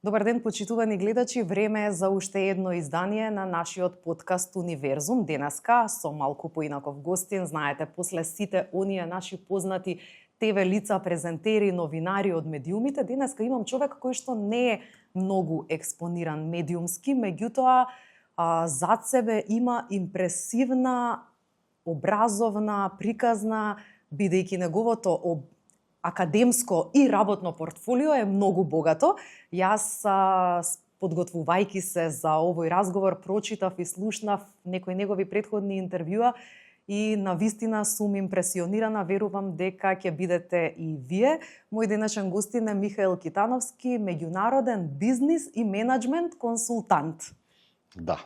Добар ден, почитувани гледачи. Време е за уште едно издание на нашиот подкаст Универзум. Денеска со малку поинаков гостин. Знаете, после сите оние наши познати ТВ лица, презентери, новинари од медиумите, денеска имам човек кој што не е многу експониран медиумски, меѓутоа зад себе има импресивна, образовна, приказна, бидејќи неговото академско и работно портфолио е многу богато. Јас, подготвувајќи се за овој разговор, прочитав и слушнав некои негови претходни интервјуа и навистина сум импресионирана, верувам дека ќе бидете и вие. Мој денешен гостин е Михаел Китановски, меѓународен бизнис и менаџмент консултант. Да.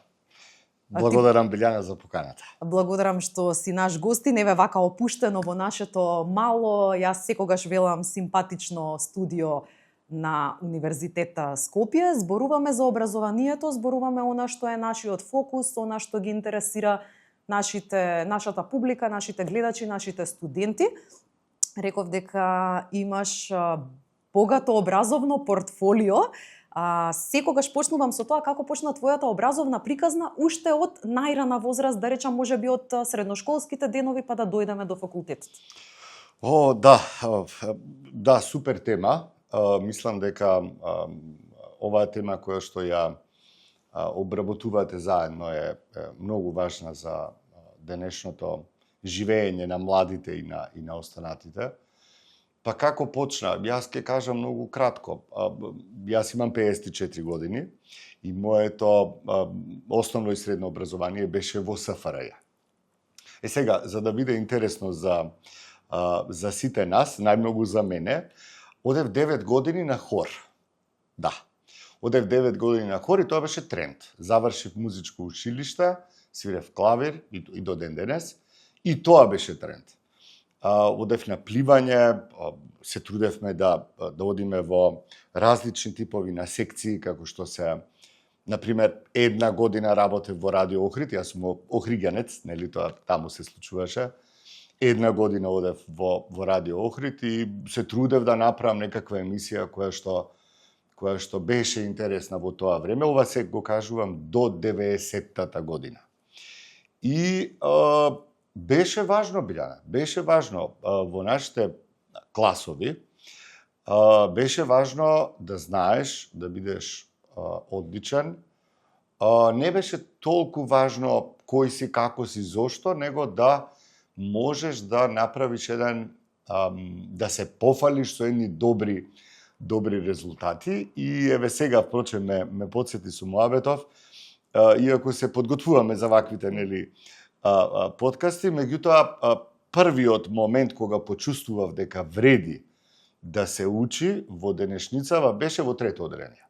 Благодарам, Билјана, за поканата. Благодарам што си наш гостин. Еве вака опуштено во нашето мало, јас секогаш велам симпатично студио на Универзитета Скопје. Зборуваме за образованието, зборуваме она што е нашиот фокус, она што ги интересира нашата публика, нашите гледачи, нашите студенти. Реков дека имаш богато образовно портфолио. Секогаш почнувам со тоа како почна твојата образовна приказна уште од најрана возраст, да речам можеби од средношколските денови па да дојдеме до факултетот. Да, супер тема. Мислам дека оваа тема која што ја обработувате заедно е многу важна за денешното живење на младите и на останатите. Па како почна? Јас ќе кажам многу кратко. Јас имам 54 години и моето основно и средно образование беше во СФРЈ. Сега, за да биде интересно за сите нас, најмногу за мене, одев 9 години на хор. Да. Одев 9 години на хор и тоа беше тренд. Завршив музичко училиште, свирев клавир и до ден денес, и тоа беше тренд. Одев на пливање, се трудевме да одиме во различни типови на секции, како што се, например, една година работев во Радио Охрид, јас сум охриѓанец, нели тоа таму се случуваше. Една година одев во Радио Охрид и се трудев да направам некаква емисија која што беше интересна во тоа време. Ова се го кажувам до 90-та година. И беше важно, Билјана, беше важно во нашите класови, беше важно да знаеш, да бидеш одличен. Не беше толку важно кој си, како си, зошто, него да можеш да направиш да се пофалиш со едни добри резултати. И еве сега, впрочем, ме подсети со муабетов, иако се подготвуваме за ваквите, нели, подкасти, меѓутоа првиот момент кога почувствував дека вреди да се учи во денешницава беше во трето оделение.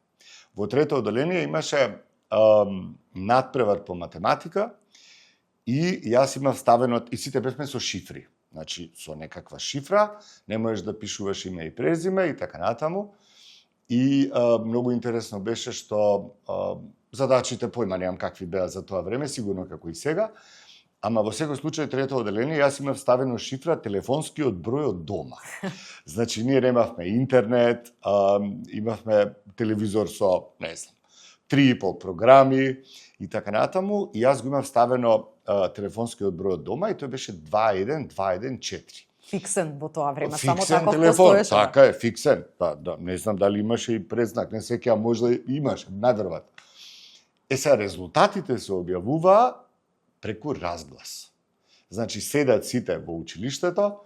Во трето оделение имаше надпревар по математика и јас имав ставено, и сите бевме со шифри. Значи, со некаква шифра, не можеш да пишуваш име и презиме и така натаму. И многу интересно беше што задачите, појма немам какви беа за тоа време, сигурно како и сега, ама во секој случај трето оделение јас имав ставено шифра телефонскиот број од дома. Значи ние немавме интернет, имавме телевизор со, не знам, 3,5 програми и така натаму, и јас го имав ставено телефонскиот број од дома и тој беше 21214. Фиксен во тоа време, фиксен само таков телефон, постоеше. така е, фиксен. Да, не знам дали имаше и предзнак, не сеќавам, можда имаше, најверојатно. Сега резултатите се објавуваа преку разглас. Значи, седат сите во училиштето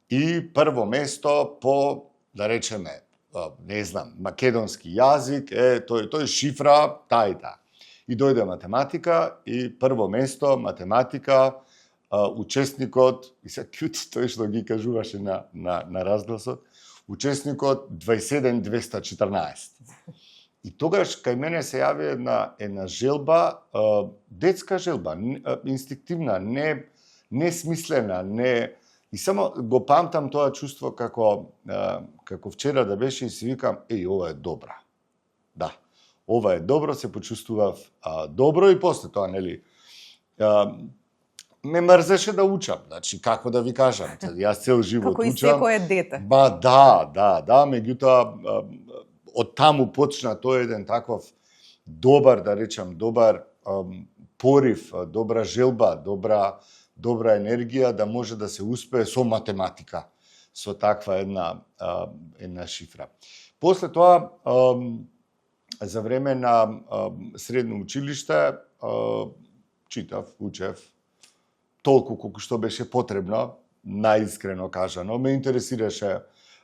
и прво место по, да речеме, не знам, македонски јазик, тој шифра, таа и таа. И дојде математика и прво место, математика, учесникот, и се кјути тој што ги кажуваше на разгласот, учесникот 27214. И тогаш кај мене се јави една желба, детска желба, инстинктивна, не смислена, и само го памтам тоа чувство како вчера да беше и си викам, ова е добра. Да, ова е добро, се почувствував добро и после тоа, нели, ме мрзеше да учам, значи како да ви кажам, јас цел живот како учам. Како и секое дете. Да, меѓутоа од таму почна тој еден таков добар, да речам, добар порив, добра желба, добра енергија да може да се успее со математика, со таква една шифра. После тоа, за време на средно училиште, читав, учев, толку колку што беше потребно, наискрено кажано. Ме интересираше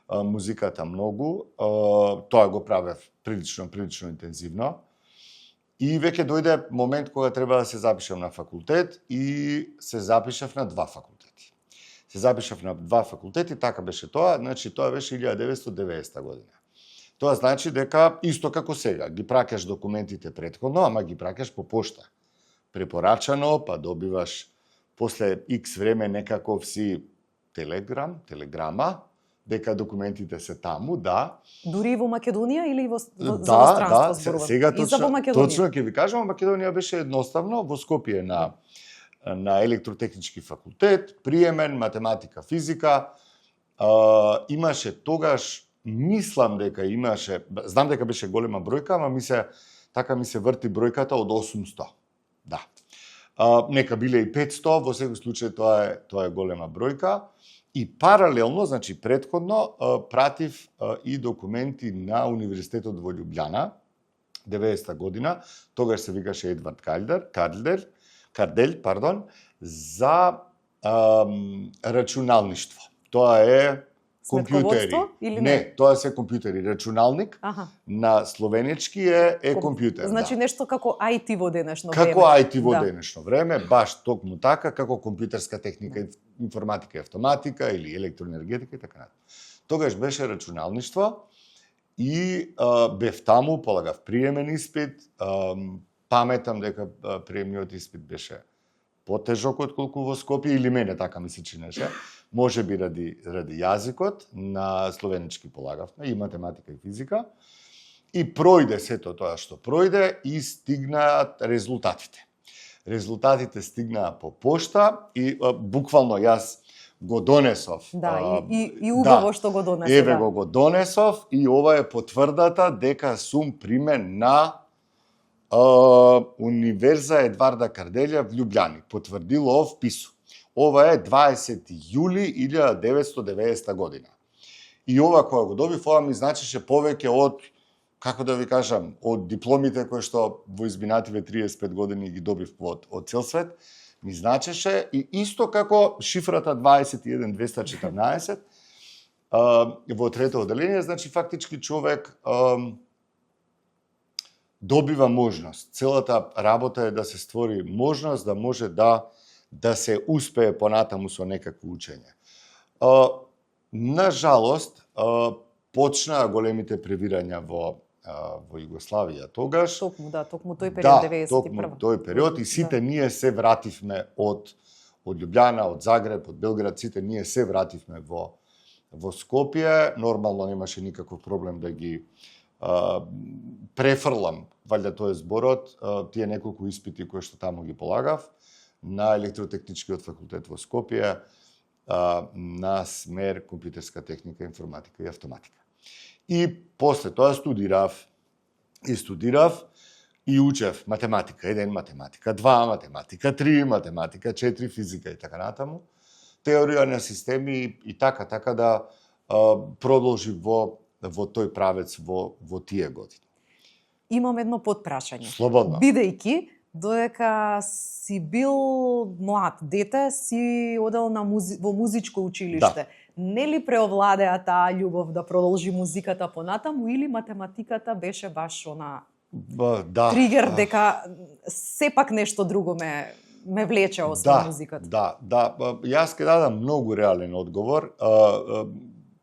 музиката многу, тоа го правев прилично интензивно. И веќе дојде момент кога треба да се запишам на факултет и се запишав на 2 факултети. Се запишав на 2 факултети, така беше тоа, значи тоа беше 1990 година. Тоа значи дека исто како сега, ги праќаш документите претходно, ама ги праќаш по пошта. Препорачано, па добиваш после X време некаков си телеграма, дека документите се таму, да. Дури и во Македонија или во за да, зборувам? сега И за во Македонија. точно ќе ви кажам, Македонија беше едноставно, во Скопје на електротехнички факултет, приемен, математика, физика, имаше тогаш, мислам дека имаше, знам дека беше голема бројка, ама ми се врти бројката од 800. Да. Нека биле и 500, во секој случај тоа е голема бројка. И паралелно, значи претходно, пратив и документи на Универзитетот во Љубљана, 90-та година, тогаш се викаше Едвард Кардель, за рачуналништво. Тоа е компјутери. Или не, тоа се компјутери. Рачуналник на словенички е компјутер. Значи нешто како IT во денешно време. Како IT во да. денешно време, баш токму така, како компјутерска техника, информатика и автоматика или електроенергетика и така натаму. Тогаш беше рачуналништво и бев таму, полагав приемен испит, паметам дека приемниот испит беше потежок отколку во Скопје, или мене така ми се чинеше. Може би ради јазикот, на словенички полагавме, и математика и физика. И пројде сето тоа што пројде и стигнаат резултатите. Резултатите стигнаа по пошта и буквално јас го донесов. Да, и убаво што го донесов. Еве го донесов и ова е потврдата дека сум примен на Универза Едварда Карделја в Љубљани. Потврдило впису. Ова е 20 јули 1990 година. И ова кога го добив, ова ми значеше повеќе од, како да ви кажам, од дипломите кои што во изминативе 35 години ги добив од цел свет, ми значеше и исто како шифрата 21214 во трето оделение, значи фактички човек добива можност. Целата работа е да се створи можност да може да се успее понатаму со некакво учење. На жалост, почнаа големите превирања во Југославија тогаш. Токму тој период, 91. Токму тој период и сите ние се вративме од Љубљана, од Загреб, од Белград, сите ние се вративме во Скопје. Нормално немаше никаков проблем да ги префрлам, валјда тој зборот, тие неколку испити кои што таму ги полагав, на електротехничкиот факултет во Скопје, на смер компјутерска техника, информатика и автоматика. И после тоа студирав и учев математика 1, математика 2, математика 3, математика 4, физика и така натаму. Теорија на системи и така да продолжи во тој правец во тие години. Имам едно подпрашање. Слободно. Бидејќи додека си бил млад дете, си одел во музичко училиште. Да. Нели преовладеа таа љубов да продолжи музиката понатаму или математиката беше баш она тригер дека сепак нешто друго ме влече освен музиката? Да. Јас ќе дадам многу реален одговор.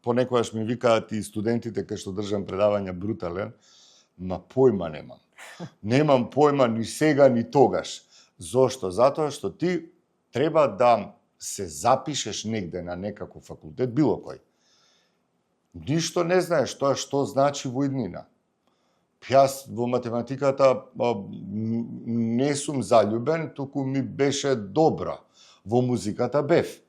Понекогаш ми викаат и студентите кај што држам предавања брутален, ма појма немам. Немам појма ни сега, ни тогаш. Зошто? Затоа што ти треба да се запишеш негде на некаков факултет, било кој. Ништо не знаеш тоа што значи во иднина. Јас во математиката не сум заљубен, туку ми беше добра. Во музиката бев.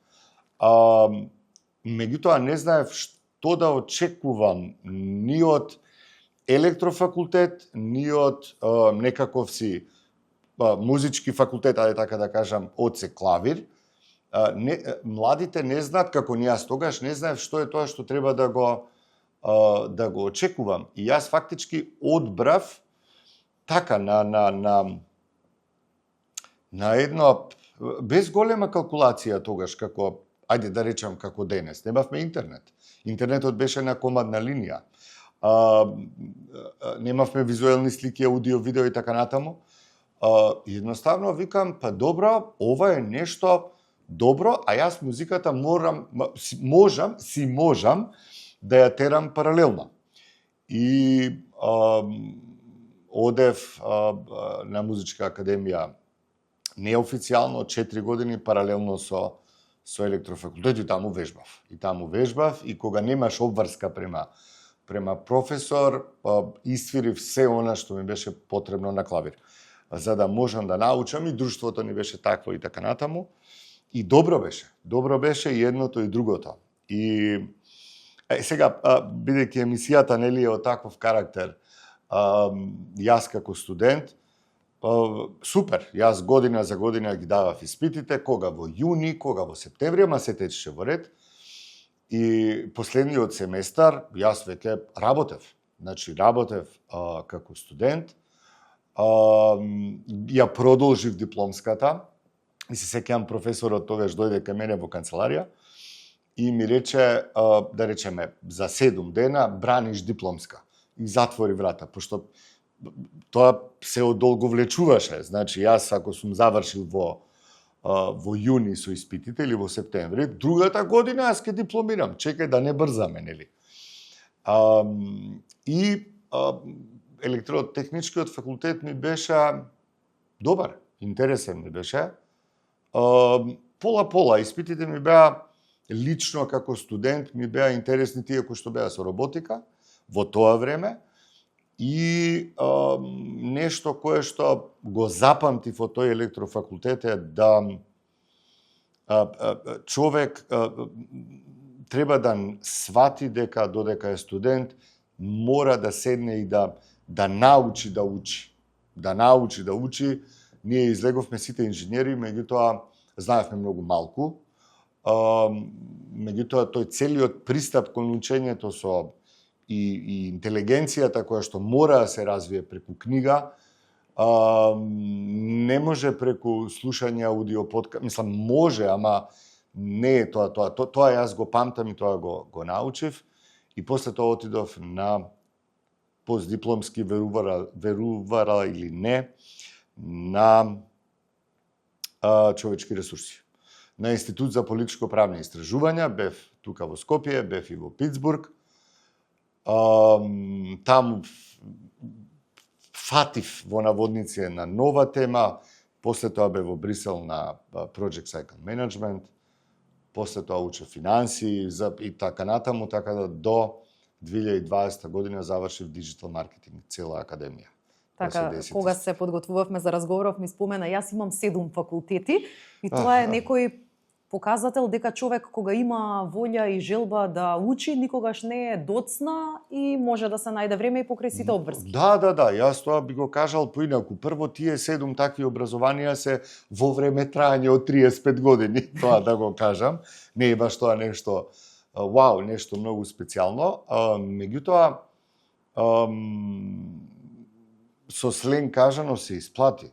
Меѓутоа не знаев што да очекувам ни од електрофакултет, ни од некаков си музички факултет, ајде така да кажам, одсек клавир. Младите не знаат, како ни јас тогаш, не знаев што е тоа што треба да го очекувам. И јас фактички одбрав така на едно, без голема калкулација тогаш, како, ајде да речам како денес. Немавме интернет. Интернетот беше на комадна линија. Немавме визуелни слики, аудио, видео и така натаму. Едноставно викам, па добро, ова е нешто добро, а јас музиката можам да ја терам паралелно. И одев на музичка академија неофицијално 4 години паралелно со електрофакултет и таму вежбав. И кога немаш обврска према професор, исфирив се она што ми беше потребно на клавир, за да можам да научам, и друштвото ни беше такво и така натаму. И добро беше и едното и другото. И сега, бидејќи емисијата нели е од таков карактер, јас како студент, супер, јас година за година ги давав испитите, кога во јуни, кога во септември, ама се течеше во ред. И последниот семестар јас веќе работев. Значи, работев како студент, ја продолжив дипломската, и се сеќавам професорот тогаш дојде кај мене во канцеларија и ми рече, да речеме, за 7 дена браниш дипломска. И затвори врата, пошто тоа се одолговлечуваше. Значи, јас ако сум завршил во јуни со испитите или во септември, другата година јас ќе дипломирам. Чекај да не брзаме, нели? И електротехничкиот факултет ми беше добар, интересен ми беше. Пола-пола, испитите ми беа лично како студент, ми беа интересни тие кои што беа со роботика во тоа време. И нешто кое што го запамтив од тој електрофакултет е да човек треба да свати дека додека е студент мора да седне и да научи да учи. Да научи да учи. Ние излеговме сите инженери, меѓутоа знаевме многу малку. Меѓутоа тој целиот пристап кон учењето со и интелигенцијата која што мора да се развие преку книга, не може преку слушање аудио подкаст, мислам може, ама не е тоа. Тоа јас го памтам и тоа го научив. И после тоа отидов на постдипломски, верувара или не, на човечки ресурси. На Институт за политичко-правни истражувања, бев тука во Скопје, бев и во Питсбург. Таму фатив во наводници на нова тема, после тоа бев во Брисел на Project Cycle Management, после тоа учев финанси и така натаму, така да до 2020 година завршив диджитал маркетинг, цела академија. Така, кога се подготвувавме за разговоров, ми спомена, јас имам 7 факултети и тоа е некој показател дека човек кога има волја и желба да учи, никогаш не е доцна и може да се најде време и покрај сите обврски. Да, јас тоа би го кажал поинаку. Прво, тие 7 такви образованија се во време трајање од 35 години, тоа да го кажам. Не е баш тоа нешто, вау, нешто многу специјално. Меѓутоа, со сленг кажано се исплати.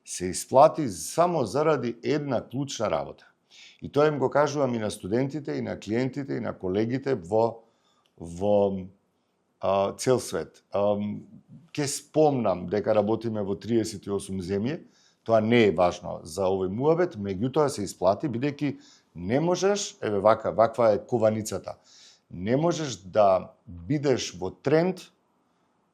Се исплати само заради една клучна работа. И тоа им го кажувам и на студентите, и на клиентите, и на колегите во цел свет. Ке спомнам дека работиме во 38 земји, тоа не е важно за овој муабет, меѓутоа се исплати, бидејќи не можеш, еве ваква е кованицата, не можеш да бидеш во тренд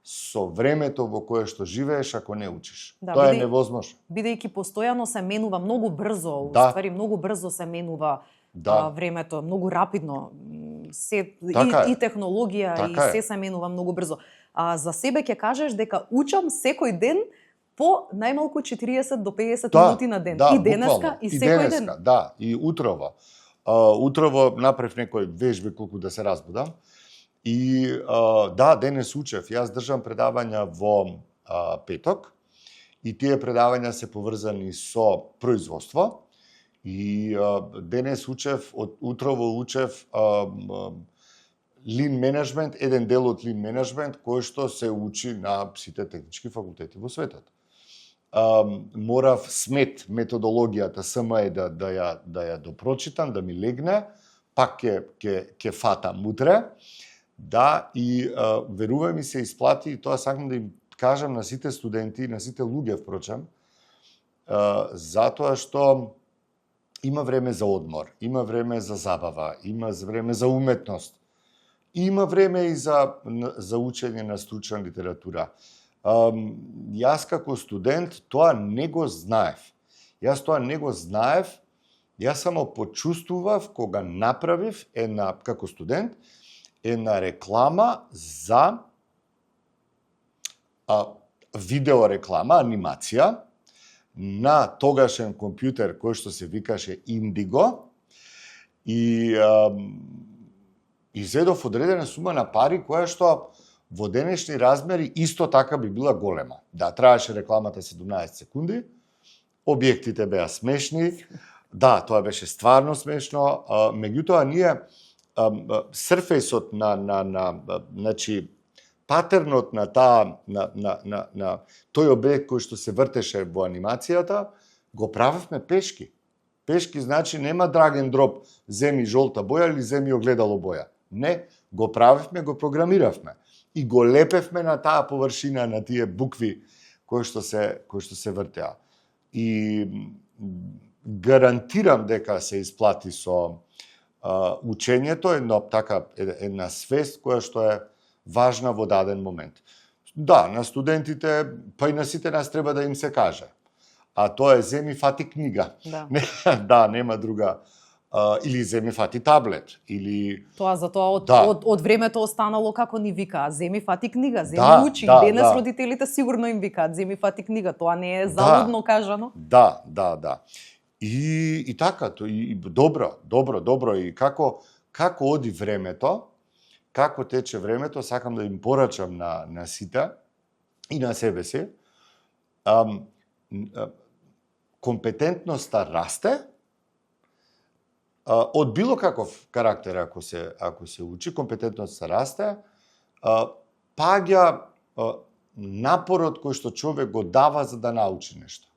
со времето во кое што живееш ако не учиш. Да, тоа е невозможно. Бидејќи постојано се менува многу брзо, уствари многу брзо се менува времето, многу рапидно. И технологија и се менува многу брзо. За себе ќе кажеш дека учам секој ден по најмалку 40 до 50 минути на ден. И денеска, и секој ден. Да, и утрово. Утрово направив некој вежби колку да се разбудам. И да, денес учев. Јас држам предавања во петок и тие предавања се поврзани со производство. И денес учев, од утрово учев Lean Management, еден дел од Lean Management кој што се учи на сите технички факултети во светот. Морав СМЕТ, методологијата СМЕ да ја допрочитам, да ми легне, пак ќе фатам утре. Да, и верувај ми се исплати, и тоа сакам да им кажам на сите студенти, на сите луѓе впрочем, затоа што има време за одмор, има време за забава, има време за уметност, има време и за учење на стручна литература. Јас како студент тоа не го знаев. Јас само почувствував кога направив како студент една реклама за видео реклама, анимација на тогашен компјутер кој што се викаше Индиго и изедов одредена сума на пари која што во денешни размери исто така би била голема. Да, траеше рекламата 17 секунди, објектите беа смешни, да, тоа беше стварно смешно, меѓутоа ние серфејсот значи патернот на тој објект кој што се вртеше во анимацијата, го правевме пешки. Пешки значи нема drag and drop, земи жолта боја или земи огледало боја. Не, го правевме, го програмиравме и го лепевме на таа површина на тие букви кои што се вртеа. И гарантирам дека се исплати со учењето, една свест која што е важна во даден момент. Да, на студентите, па и на сите нас треба да им се каже. А тоа е земи фати книга. Да. Да, нема друга. Или земи фати таблет, или Тоа затоа од времето останало како ни викаа, земи фати книга, земи учи. Денес родителите сигурно им викаат, земи фати книга, тоа не е залудно кажано. Да. И така, и добро, и како оди времето, како тече времето, сакам да им порачам на сите и на себе си. Компетентноста расте, од било каков карактер ако се учи, компетентноста расте, паѓа напорот кој што човек го дава за да научи нешто.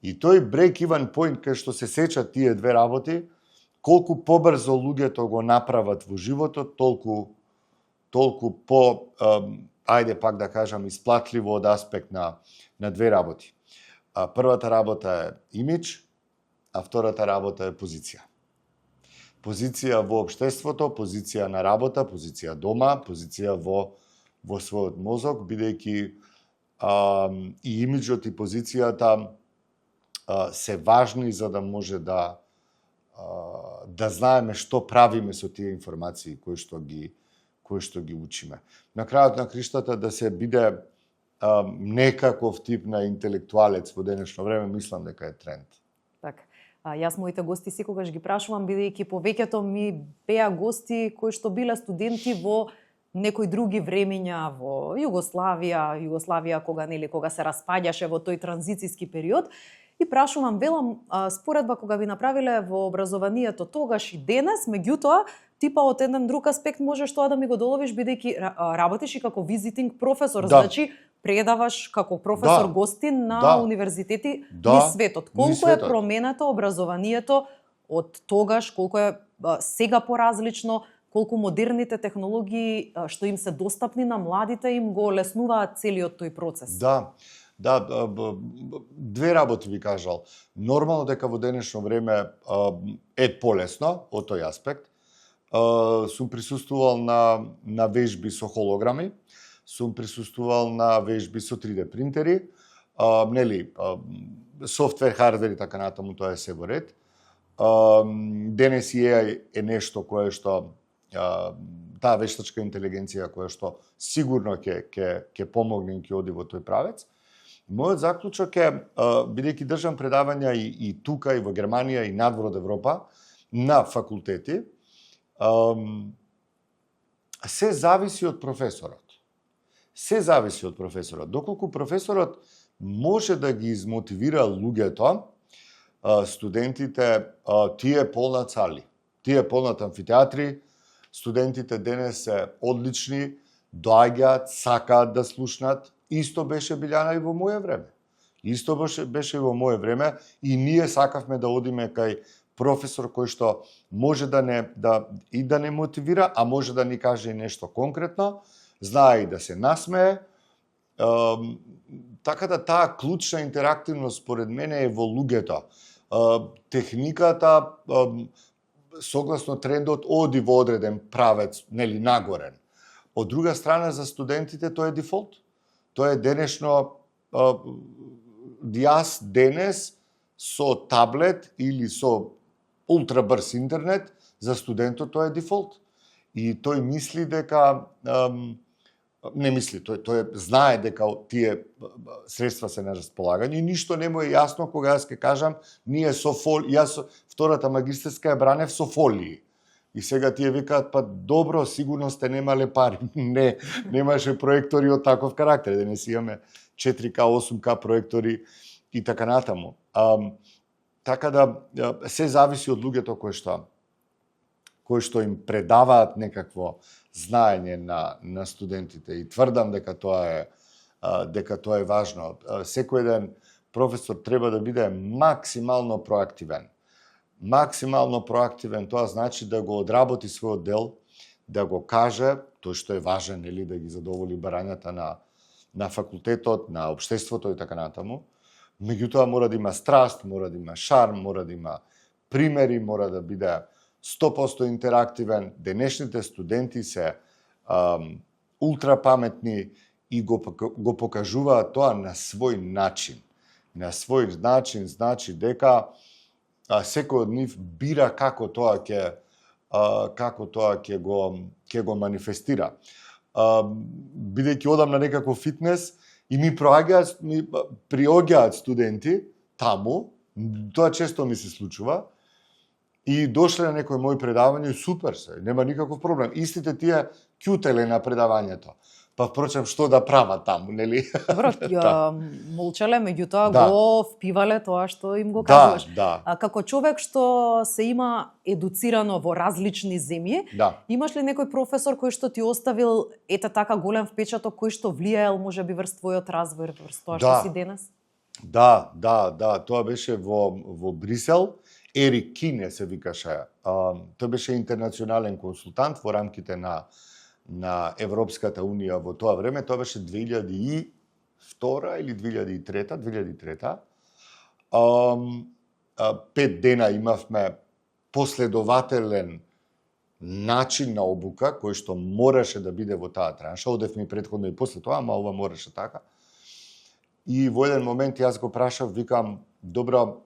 И тој break-even point кај што се сечат тие две работи, колку побрзо луѓето го направат во животот, толку по, ајде пак да кажам, исплатливо од аспект на две работи. Првата работа е имидж, а втората работа е позиција. Позиција во општеството, позиција на работа, позиција дома, позиција во својот мозок, бидејќи и имиджот и позицијата се важни за да може да знаеме што правиме со тие информации кои што ги учиме. На крајот на криштата да се биде некаков тип на интелектуалец во денешно време, мислам дека е тренд. Така. Јас моите гости секогаш ги прашувам, бидејќи повеќето ми беа гости кои што биле студенти во некои други времиња, во Југославија кога се распаѓаше во тој транзицијски период. И прашувам, велам, споредба кога би направиле во образованието тогаш и денес, меѓутоа, типа од еден друг аспект можеш тоа да ми го доловиш, бидејќи работиш и како визитинг професор, значи предаваш како професор гостин на универзитети низ светот. Колку е променето образованието од тогаш, колку е сега поразлично, колку модерните технологии што им се достапни на младите им го леснуваат целиот тој процес? Да, две работи би кажал. Нормално дека во денешно време е полесно од тој аспект. Сум присуствувал на вежби со холограми, сум присуствувал на вежби со 3D принтери, софтвер, хардвер и така натаму, тоа е се во ред. Денес и AI е нешто кое што таа вештачка интелигенција која што сигурно ќе помогне и ќе оди во тој правец. Мојот заклучок е, бидејќи држам предавања и тука, и во Германија, и надвор од Европа, на факултети, Се зависи од професорот. Се зависи од професорот. Доколку професорот може да ги измотивира луѓето, студентите, тие полнат сали, тие полнат амфитеатри, студентите денес се одлични, доаѓаат, сакаат да слушнат. Исто беше Билјана и во моје време. Исто беше во моје време и ние сакавме да одиме кај професор кој што може да не мотивира, а може да ни каже и нешто конкретно, знае и да се насмее. Така да таа клучна интерактивност според мене е во луѓето. Техниката согласно трендот оди во одреден правец, нели нагорен. Од друга страна за студентите тоа е дефолт. Тоа е денешно јас денес со таблет или со ултрабрз интернет, за студентот тоа е дефолт. И тој мисли дека не мисли, тој знае дека тие средства се на располагање и ништо не му е јасно кога јас ќе кажам ние со јас втората магистерска ја бранев со фолии. И сега тие викаат, па добро, сигурно сте немале пари. Не, немаше проектори од таков карактер. Денес имаме 4К, 8К проектори и така натаму. Така да, се зависи од луѓето кои што им предаваат некакво знаење на студентите. И тврдам дека тоа е важно. Секој ден професор треба да биде максимално проактивен. Максимално проактивен, тоа значи да го одработи својот дел, да го каже, тој што е важен, нели, да ги задоволи барањата на факултетот, на општеството и така натаму. Меѓутоа мора да има страст, мора да има шарм, мора да има примери, мора да биде 100% интерактивен. Денешните студенти се ултра паметни и го покажуваат тоа на свој начин. На свој начин значи дека секој од нив бира како тоа ќе го манифестира. Бидејќи одам на некаков фитнес и ми приоѓаат студенти таму, тоа често ми се случува, и дошле на некој мој предавање, супер се, нема никаков проблем. Истите тие ќутеле на предавањето. Па впрочем, што да прават таму, нели? Добро, молчале, меѓутоа го впивале тоа што им го кажуваш. Како човек што се има едуцирано во различни земји, имаш ли некој професор кој што ти оставил така голем впечаток, кој што влијаел можеби врз твојот развој, врз тоа што си денес? Да, тоа беше во Брисел. Ерик Кине се викаше. Тој беше интернационален консултант во рамките на Европската унија во тоа време. Тоа беше 2002 или 2003. 5 дена имавме последователен начин на обука, кој што мораше да биде во таа транша. Одевме и претходно и после тоа, ама ова мораше така. И во еден момент јас го прашав, викам, добро,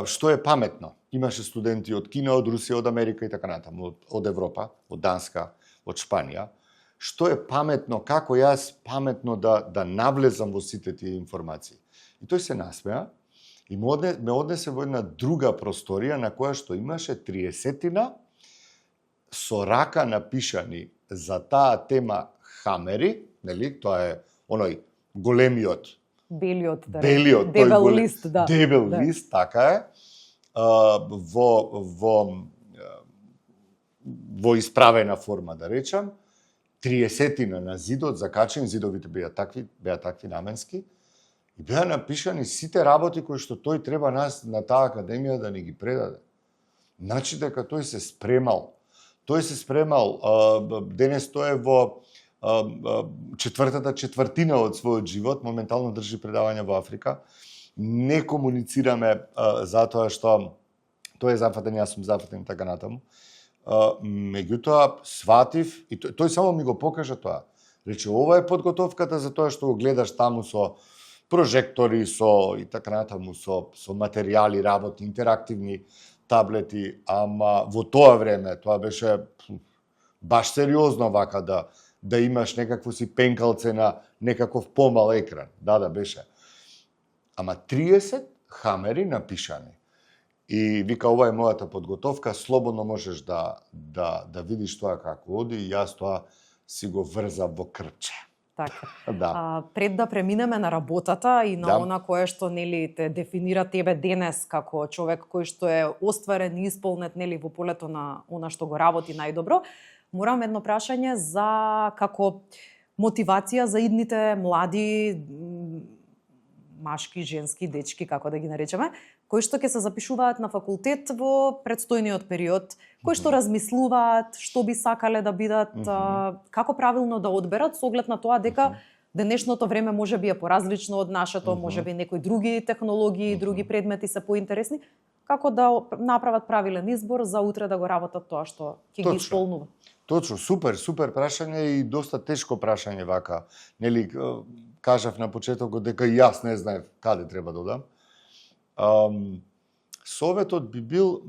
што е паметно? Имаше студенти од Кина, од Русија, од Америка и така натаму, од Европа, од Данска, од Шпанија. Што е паметно, како јас паметно да навлезам во сите тие информации? И тој се насмеа и ме однесе во една друга просторија на која што имаше 30-тина со рака напишани за таа тема хамери, нели? Тоа е оној големиот белиот дебел лист, дебел лист, така е. Во исправена форма, да речам, 30-тина на зидот закачени, зидовите беа такви наменски, и беа напишани сите работи кои што тој треба нас на таа академија да ни ги предаде. Значи дека тој се спремал. Денес тој е во четвртата четвртина од својот живот, моментално држи предавања во Африка. Не комуницираме затоа што тој е зафатен, јас сум зафатен и така натаму. Меѓутоа сватив и тој само ми го покажа тоа. Рече, ова е подготовката за тоа што го гледаш таму со прожектори, со и така натаму, со материјали, работи, интерактивни таблети, ама во тоа време тоа беше баш сериозно вака да имаш некакво си пенкалце на некаков помал екран. Да, беше. Ама 30 хамери напишани. И вика, ова е мојата подготовка, слободно можеш да видиш тоа како оди, и јас тоа си го врзав во крче. Така. Да. Пред да преминеме на работата и на Да. она кое што нели те дефинира тебе денес како човек кој што е остварен и исполнет нели во полето на она што го работи најдобро, морам едно прашање за како мотивација за идните млади машки, женски, дечки, како да ги наречеме, кои што ќе се запишуваат на факултет во предстојниот период, кои што размислуваат што би сакале да бидат, како правилно да одберат со оглед на тоа дека денешното време може би е поразлично од нашето, може би некои други технологии, други предмети се поинтересни, како да направат правилен избор за утре да го работат тоа што ќе ги исполнува. Точно, супер прашање и доста тешко прашање вака. Нели, кажав на почетокот дека и јас не знаев каде треба да одам. Советот би бил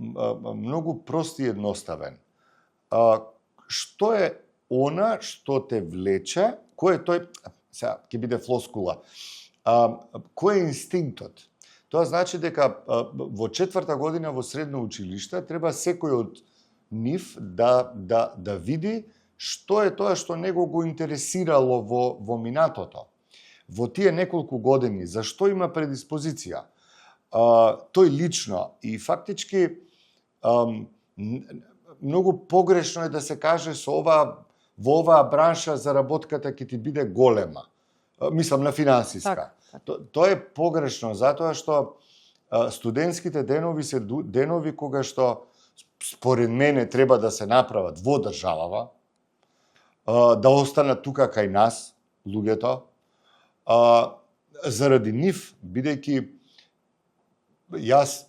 многу прост и едноставен. Што е она што те влече, кој е тој, сега ќе биде флоскула, кој е инстинктот? Тоа значи дека во 4-та година во средно училиште треба секој од нив да види што е тоа што него го интересирало во минатото. Во тие неколку години, зашто има предиспозиција? Тој лично и фактички многу погрешно е да се каже во оваа бранша заработката ќе ти биде голема. Мислам на финансиска. Тоа е погрешно затоа што студентските денови се денови кога што според мене треба да се направат во државава, да останат тука кај нас луѓето, заради нив, бидејќи јас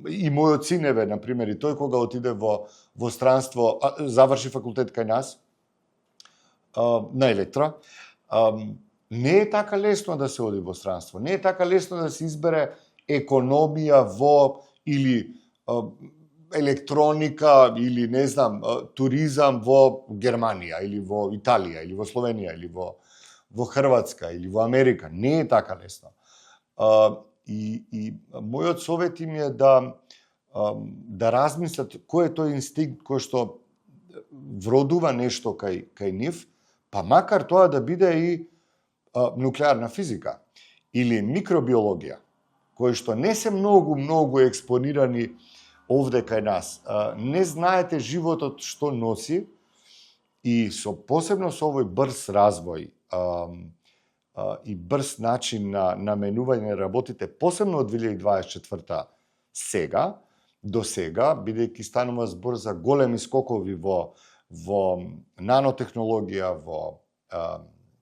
и мојот синеве, например, и тој кога отиде во странство, заврши факултет кај нас на електро, не е така лесно да се оди во странство, не е така лесно да се избере економија во или електроника или не знам, туризам во Германија или во Италија или во Словенија или во Хрватска или во Америка. Не е така лесно. И мојот совет им е да размислат кој е тој инстинкт кој што вродува нешто кај нив, па макар тоа да биде и нуклеарна физика или микробиологија, кои што не се многу експонирани овде кај нас. Не знаете животот што носи и посебно со овој брз развој и брз начин на наменување на работите, посебно од 2024 сега, до сега, бидејќи станува збор за големи скокови во нанотехнологија, во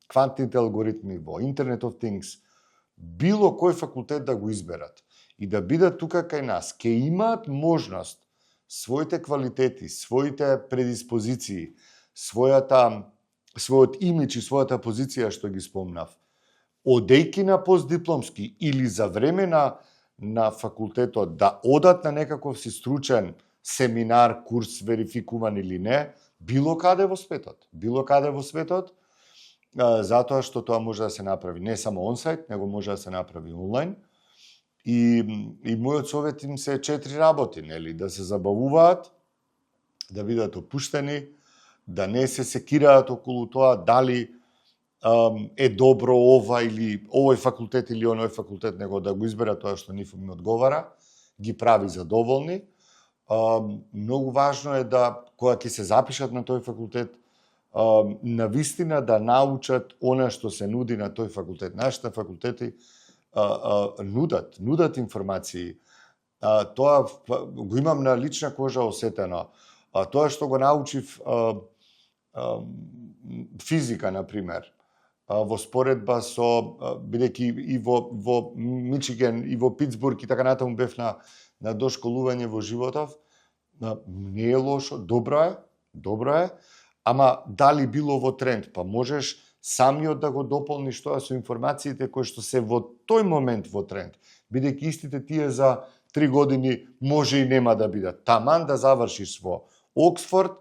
квантните алгоритми, во Internet of Things, било кој факултет да го изберат и да бидат тука кај нас, ќе имаат можност своите квалитети, своите предиспозиции, својот имидж и својата позиција што ги спомнав, одејки на постдипломски или за време на факултетот да одат на некаков си стручен семинар, курс, верификуван или не, било каде во светот, затоа што тоа може да се направи не само онсайт, него може да се направи онлайн. И мојот совет им се 4 работи, нели, да се забавуваат, да бидат опуштени, да не се секираат околу тоа дали е добро ова или овој факултет или оној факултет, него да го изберат тоа што нив им одговара, ги прави задоволни. Многу важно е да, кога ќе се запишат на тој факултет, навистина да научат она што се нуди на тој факултет. Нашите факултети нудат информации. Тоа го имам на лична кожа осетено. Тоа што го научив физика, например, во споредба со, бидејќи и во Мичиген, и во Питсбург и така натаму бев на дошколување во животов, не е лошо, добро е, ама дали било во тренд, па можеш самиот да го дополниш тоа со информациите кои што се во тој момент во тренд, бидејќи истите тие за 3 години може и нема да бидат. Таман да завршиш во Оксфорд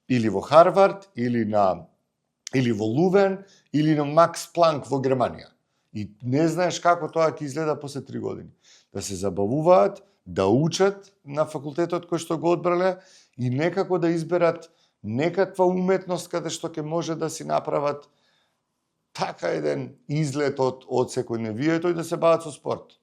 или во Харвард или во Лувен или на Макс Планк во Германија. И не знаеш како тоа ќе изгледа после 3 години. Да се забавуваат, да учат на факултетот кој што го одбрале и некако да изберат некаква уметност каде што ќе може да си направат така еден излет од секојдневието и да се бават со спорт.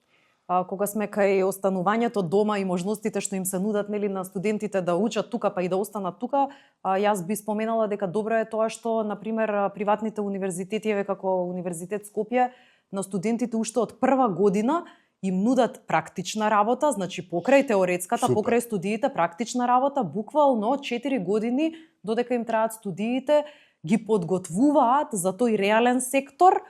Кога сме кај останувањето дома и можностите што им се нудат нели на студентите да учат тука па и да останат тука, јас би споменала дека добро е тоа што на пример приватните универзитети, еве како Универзитет Скопје, на студентите уште од прва година им нудат практична работа, значи покрај теоретската, Супер. покрај студиите, практична работа, буквално 4 години додека им траат студиите, ги подготвуваат за тој реален сектор,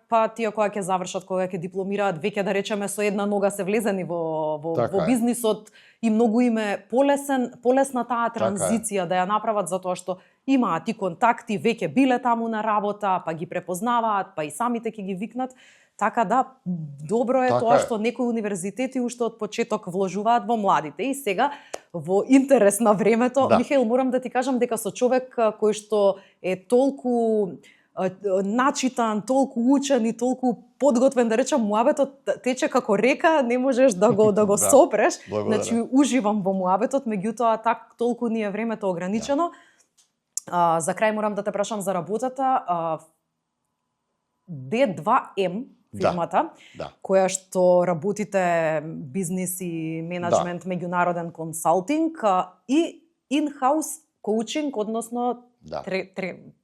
па тие кога ќе завршат, кога ќе дипломираат, веќе да речеме со една нога се влезени во бизнисот и многу им е полесна таа транзиција да ја направат затоа што имаат и контакти, веќе биле таму на работа, па ги препознаваат, па и самите ќе ги викнат. Така да, добро е тоа што некои универзитети уште од почеток вложуваат во младите. И сега, во интерес на времето, Михаил, морам да ти кажам дека со човек кој што е толку начитан, толку учен и толку подготвен, да речам, муабетот тече како река, не можеш да го сопреш. Значи, уживам во муабетот, меѓутоа толку ни е времето ограничено. За крај морам да те прашам за работата. D2M фирмата, која што работите бизнис и менеджмент, меѓународен консалтинг и in-house коучинг, односно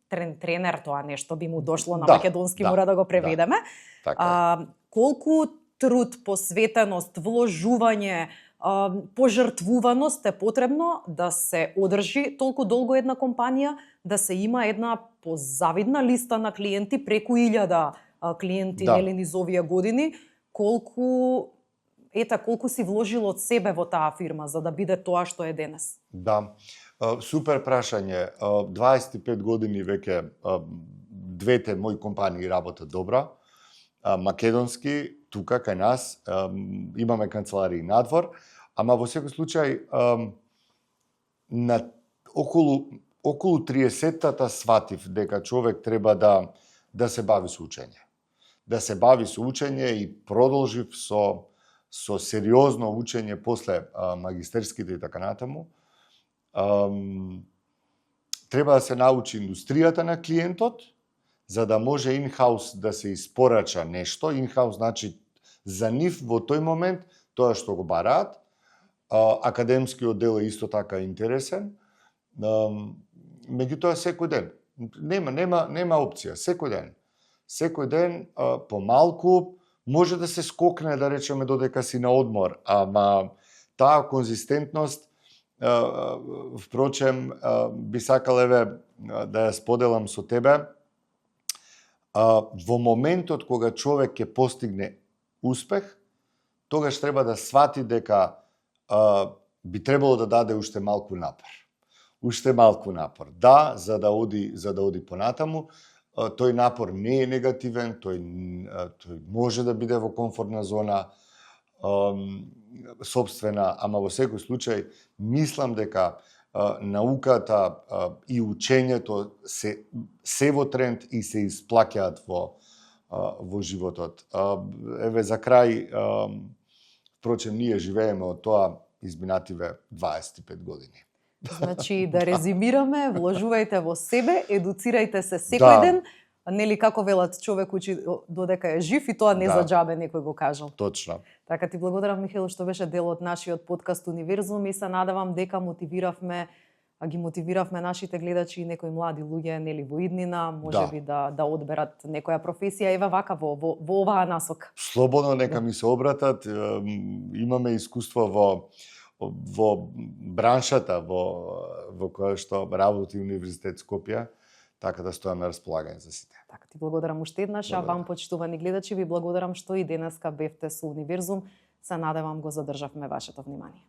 тренер, тоа нешто би му дошло на македонски, мора да го преведеме. Колку труд, посветеност, вложување, пожртвуваност е потребно да се одржи толку долго една компанија, да се има една позавидна листа на клиенти, преку 1000 клиенти нели низ овие години, колку си вложил од себе во таа фирма за да биде тоа што е денес? Да. Супер прашање. 25 години веќе двете мои компании работат добро. Македонски, тука кај нас, имаме канцеларии надвор, ама во секој случај на околу 30-тата сватив дека човек треба да се бави со учење. Да се бави со учење и продолжив со сериозно учење после магистерските и така натаму. Треба да се научи индустријата на клиентот, за да може in-house да се испорача нешто. In-house значи за нив во тој момент тоа што го бараат. Академскиот дел е исто така интересен. Меѓутоа секој ден. Нема опција. Секој ден помалку може да се скокне, да речеме, додека си на одмор, ама таа конзистентност, впрочем, би сакал да ја споделам со тебе. Во моментот кога човек ќе постигне успех, тогаш треба да свати дека би требало да даде уште малку напор. Да, за да оди понатаму. Тој напор не е негативен, тој може да биде во комфортна зона собствена, ама во секој случај мислам дека науката и учењето се во тренд и се исплаќаат во животот. Еве за крај, впрочем, ние живееме од тоа изминативе 25 години. Значи, да резимираме, вложувајте во себе, едуцирајте се секој ден, нели како велат, човек учи додека е жив и тоа не за џабе, некој го кажал. Точно. Така ти благодарам, Михаил, што беше дел од нашиот подкаст Универзум и се надевам дека ги мотивиравме нашите гледачи и некои млади луѓе нели во иднина, можеби да одберат некоја професија еве вака во оваа насока. Слободно нека ми се обратат, имаме искуство во браншата во која што работи Универзитет Скопје, така да стојам на располагање за сите. Така ти благодарам уште еднаш, а вам почитувани гледачи ви благодарам што и денеска бевте со Универзум. Се надевам го задржавме вашето внимание.